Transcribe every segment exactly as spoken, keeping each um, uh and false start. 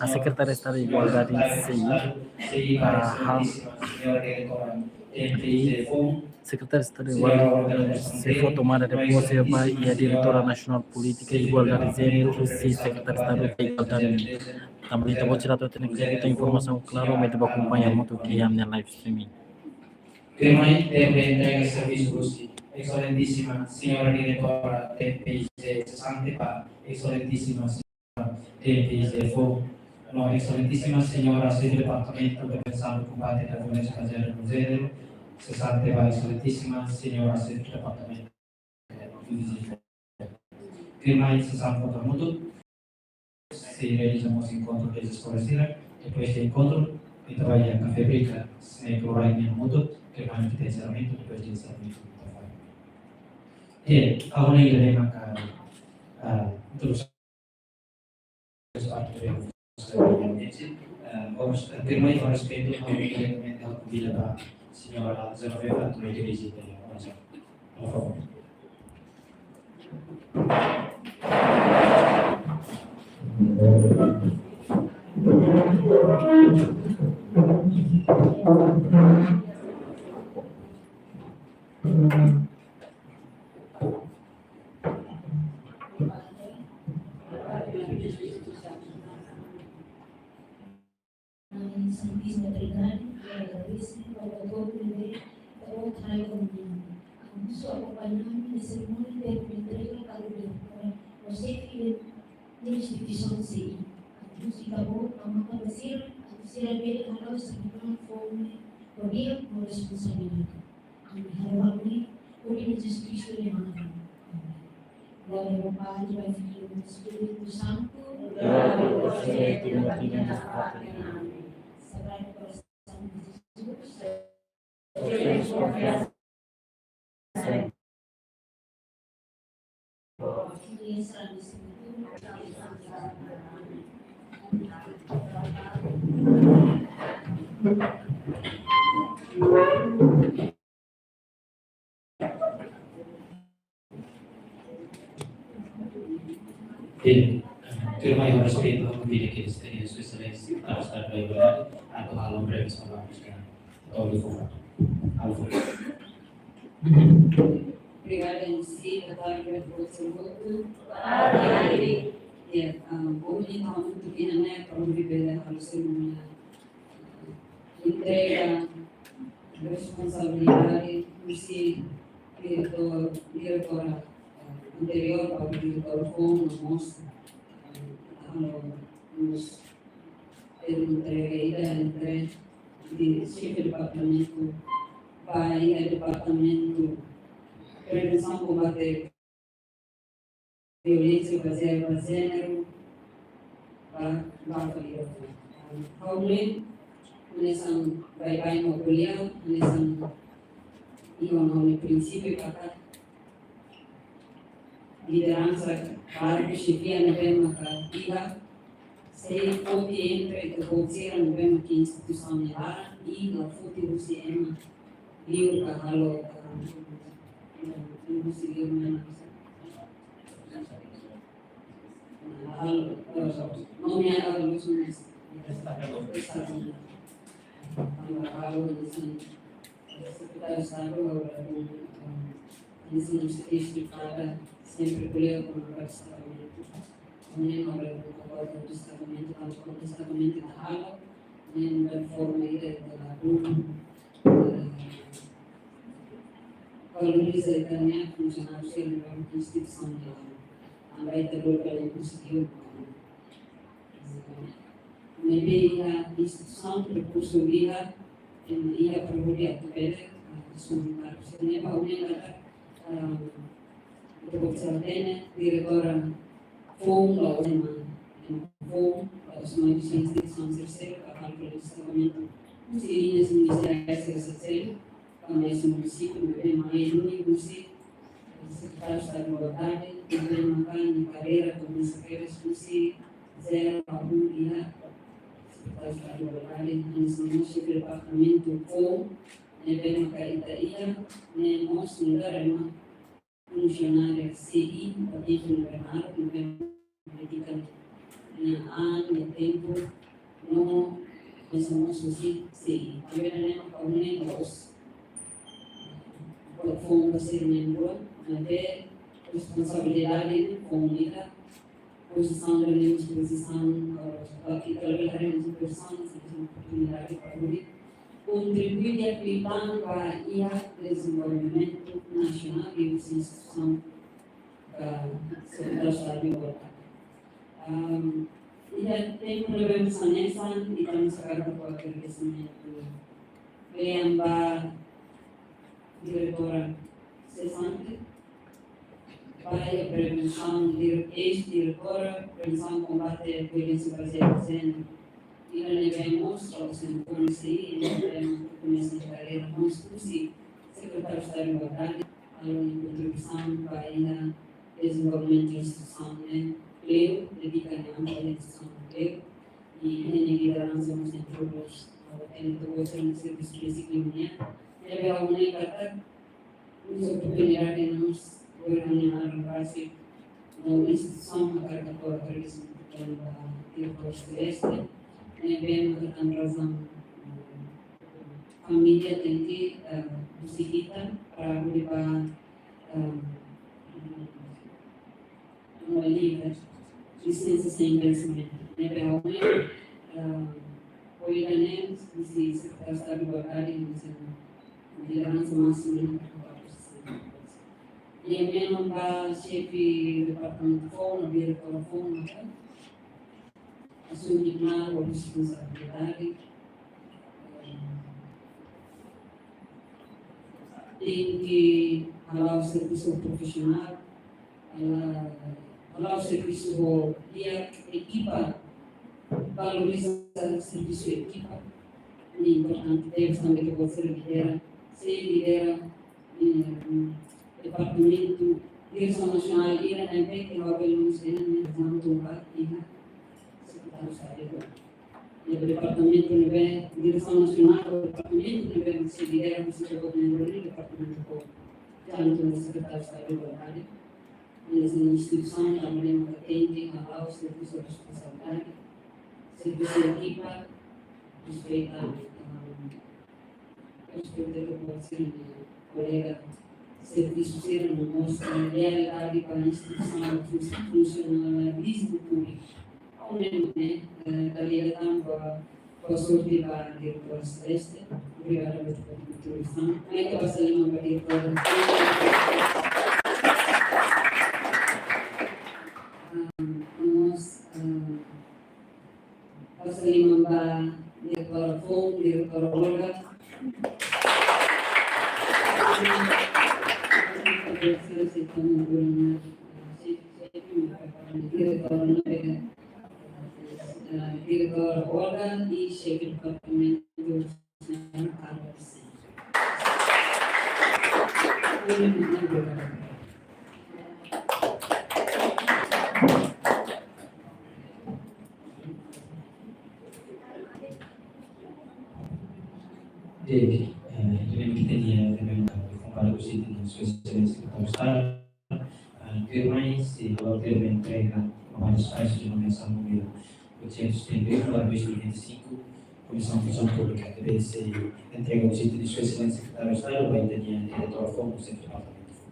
a Secretária de Estado de Igualdade sei, ah, hal, i Secretária de Estado de Igualdade sei fó tomada de pose ba iha Diretora Nasionál Polítika Igualdade Jéneru, husi Sekretariadu Estadu Igualdade. Tanba ita-boot sira atu hatene informasaun klaru, ita bá akompaña hamutuk iha ami-nia live streaming. Tuirmai, tebes entrega servisu husi Exelentísima Señora Diretora T P I C sesante ba Exelentísima Señora T P I C foun, no Exelentísima Señora Xefe Departamentu Prevensaun no Kombate da Violénsia Bazeada no Jéneru sesante ba Exelentísima Señora Xefe Departamentu Tuirmai, sesaun fó hamutuk, sei realiza mós enkontru de eskola sira. Depois de enkontru, ita bá iha Café Brita, snack, right, hamutuk, tuirmai ita enserramentu, depois de enserramentu, ita fali. Oke, agora ida-ne'e maka, ah, introdusaun parte de, eh, horas, eh, tuirmai, horas, respeito, ha'u diretamente ha'u konvida ba Señora Genoveva atu mai dirije, eh, orasaun. Por favór. Santíssima Trindade, e agradese ba Doutór Clemente, Doutór Traigo Menino. Augusto akompaña ami na serimónia de entrega kargu de Doutór José Fidel, de instituisaun sei. Augusto, ita-boot, amaka ba sira, atu sira bele hala'o servisu foun ne'e ho di'ak no responsabilidade. Ami halo ha'u-nia, hodi Jesus Kristu nia naran. Amen. Glória ao Pai, ao Filho e ao Espírito Santo. Glória ao Senhor, que não tinha na parte. Amém. Sagrado Coração de Jesus. Temos confiança. Bem, tuirmai, ha'u respeita, ha'u konvida Sua Exelénsia, Sekretária de Estadu ba Igualdade, atu halo breve saudasaun. Obrigada, Sua Exelénsia. Boa tarde, boa tarde. Ya, ah, bom dia, entaun, tudo bem, né? Para ouvir bem, né? Para o seu nome, né? Entrega responsabilidade husi diretór, diretora, eh, anteriór, ba diretór foun, no mós, eh, halo mós entrega ida entre de xefe departamentu ba iha departamentu prevensaun kombate violénsia bazeada ba jéneru, ba, ba ko'alia. Ha'u hanoin, hanesan baibain ha'u ko'alia, hanesan iha ha'u-nia prinsípiu katak lideransa, kargu xefia ne'ebé maka iha, sei foti entre ita-boot sira ne'ebé maka instituisaun nia laran, i la foti husi ema liur ka halo, ah, ah, husi liur mana. Halo, ah, no me haga luz, no me haga luz. Halo, halo, Sekretáriu Estadu, agora, ah, hanesan husi iha, sempre ko'alia kona-ba destrakamentu. Ne'e agora, kona-ba destrakamentu, tanba destrakamentu ita halo, ne'e forma ida ita la, eh, valoriza ita-nia funsionáriu sira, ita-nia instituisaun sira. Tanba ita bolu katak iha instituisaun, ne'ebé iha instituisaun, rekursu iha, ema iha para hodi atu bele, ah, asumi kargu sira-ne'e ba, ha'u hanoin katak, ah, ita-boot sira hatene, diretora foun, la'ós ema, ema foun, la'ós ema husi instituisaun sira seluk, ka halo destrakamentu husi liña ministeriál sira seluk, ka mai husi munisípiu, ne'ebé mak iha duni husi Sekretáriu Estadu Igualdade, ne'ebé maka nia karreira komesa kedas husi zero ba um iha Sekretáriu Estadu Igualdade, hanesan mós xefe departamentu foun, ne'ebé maka ita iha, ne'e mós nu'udar ema funsionáriu sei iha tempu ne'ebé naruk, ne'ebé kritika nia an, nia tempu, no mesa mós husi sei. Tanba ne'e mak ha'u hanoin mós, buat foun ba sira na'in rua, maibé responsabilidade ne'e foun ida, pozisaun ne'e mós pozisaun, eh, ba ita labele haree mós pozisaun, mas mós oportunidade para hodi kontribui di'ak liután ba iha dezenvolvimentu nasionál i instituisaun, eh, Sekretáriu Estadu igualdade. Am, iha tempu ne'ebé hanesan, ita mós hakarak hato'o agradesimentu ba diretora sesante, ba prevensaun, dire-, eis-diretora prevensaun kombate violénsia bazeada ba jéneru. Ida ne'ebé mós, ou seja, koñese, ne'ebé koñese karreira mós husi Sekretáriu Estadu Igualdade, halo nia kontribuisaun ba iha dezenvolvimentu instituisaun ne'e, kleur, dedika nia an ba instituisaun kleur, i nia lideransa mós introdús, ou tenta faze servisu espesífiku nian, ne'ebé ha'u hanoin katak, mós oportunidade ne'e mós, governu nia an rasik, no instituisaun hakarak hato'o agradesimentu ba diretora Celeste, ne'ebé mak hetan razaun, eh, família tenke, eh, husik ita para hodi bá, eh, no livre, lisensa sem vencimento. Ne'ebé ha'u hanoin, eh, apoiu ida-ne'e, husi Sekretáriu Estadu Igualdade, husi lideransa másimu ne'e, i ida-ne'e ba xefe departamentu foun, no diretora foun, no asume ona ho responsabilidade. Tenke hala'o servisu profisionál, hala'o, hala'o servisu ho di'ak, ekipa, valoriza servisu ekipa. Ne'e importante tebes tanba ita-boot sira lidera, sei lidera, eh, departamentu, diresaun nasionál ida ne'ebé ke ha'u bele mós dehan ne'e, tantu ba iha Sekretáriu Estadu. Iha departamentu ne'ebé, diresaun nasionál, departamentu ne'ebé mós sei lidera, mós sei lidera, departamentu ho, tantu Sekretáriu Estadu Igualdade. Ne'e instituisaun tanba ne'e mak tenke hala'o servisu responsabilidade, servisu ekipa, respeita, ah, respeita ba sira-nia kolega servisu sira no mós, eh, lealdade ba instituisaun, fun-, funsionalizmu públiku. Ha'u hanoin, eh, dala ida tan boa, boa sorte ba diretora Celeste. Obrigada ba kontribuisaun. Mai ita basa liman ba diretora. Ah, no mós, ah, basa liman ba diretora foun, diretora Olga. Diretora Olga i xefe departamentu, señora Carla Vicente. Jadi, eh, ita-nia, ita-nia, eh, komparadu ho sira-nia Sua Exelénsia Sekretáriu Estadu, eh, tuirmai sei halo termu entrega ba espásiu de nomeasaun númeru oitocentos e setenta e um barra dois mil e vinte e cinco, Komisaun Funsaun Públika, T B C, entrega ho sira-nia Sua Exelénsia Sekretáriu Estadu ba ita-nia diretora foun, xefe departamentu.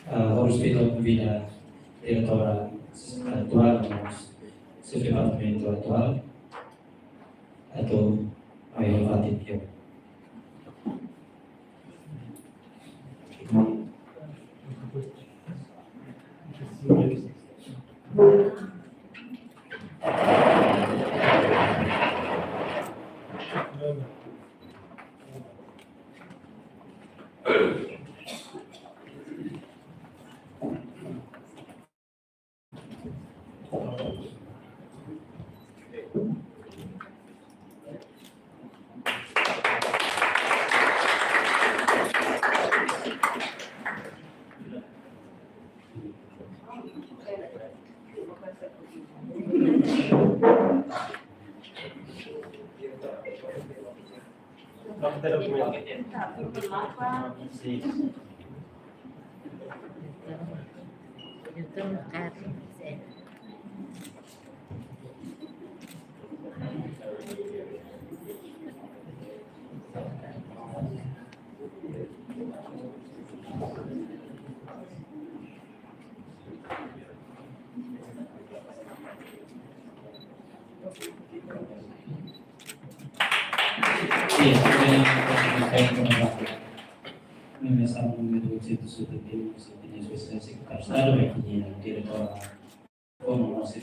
Ah, ho respeitu konvida diretora atuál, xefe departamentu atuál, atu mai halo fatin pior. Iya, iya, iya. Mensaje número oitocentos e setenta e um, Sua Exelénsia Sekretáriu Estadu, vai ter diretora como nosso.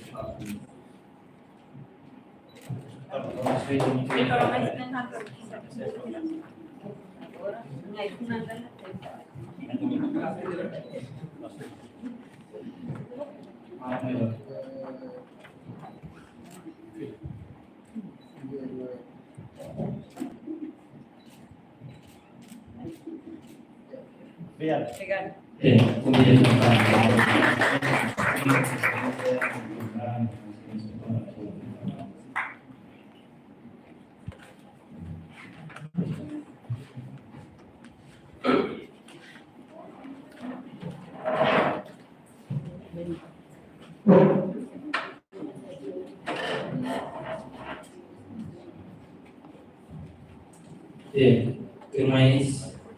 Obrigadu. Eh, konvida Eh, tuirmai,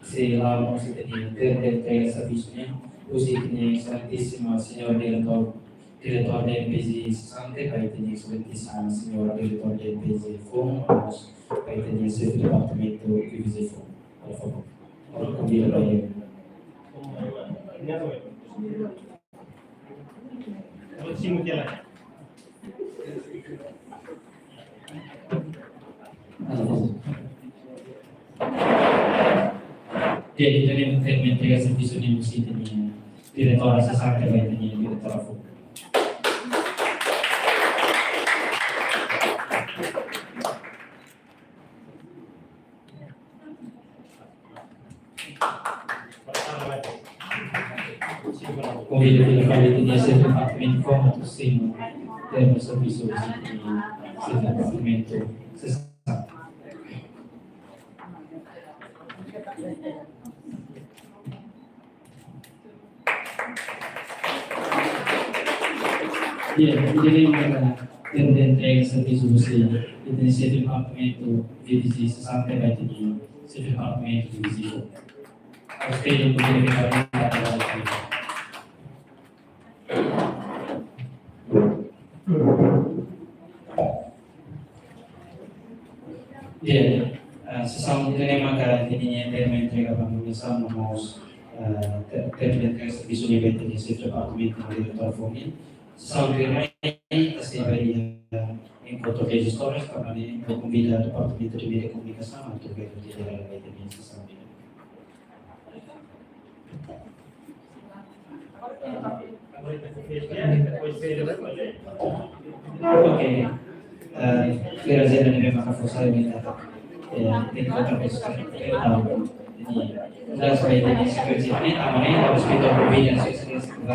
sei la mós ita-nia termu de entrega servisu ne'e, husi ita-nia Exelénsia Señór Diretór, Diretór D N P G sesante, ba ita-nia Exelénsia Señór Diretór D N P G foun, mós ba ita-nia Xefe Departamentu D N P G foun. Por favór. Ora, konvida ba ita. Jadi, ita-nia termu de entrega servisu ne'e husi ita-nia diretora sesante ba ita-nia diretora foun. Konvida fila fali ita-nia Xefe Departamentu foun atu simu termu servisu husi ita-nia Xefe Departamentu sesante. Iya, ita-nia maka termu de entrega servisu husi ita-nia Xefe Departamentu D N P G sesante ba ita-nia Xefe Departamentu D N P G. Oke, yang penting kita. Iya, eh, sesaun ida-ne'e maka ita-nia termu entrega ba mós, eh, te-, termu entrega servisu ne'e ba ita-nia Xefe Departamentu no diretora foun. Sesaun tuirmai, ita sei bá iha enkontru de jestores, tanba ne'e ha'u konvida Departamentu de Mídia e Komunikasaun atu bá iha ita-nia sesaun ida. Oke. Eh, kira-kira ne'e maka foin sai minta, eh, enkontru de jestores. Jadi, sudah sampai di sekuensi ini, tanba ne'e, harus kita berbeda sekuensi.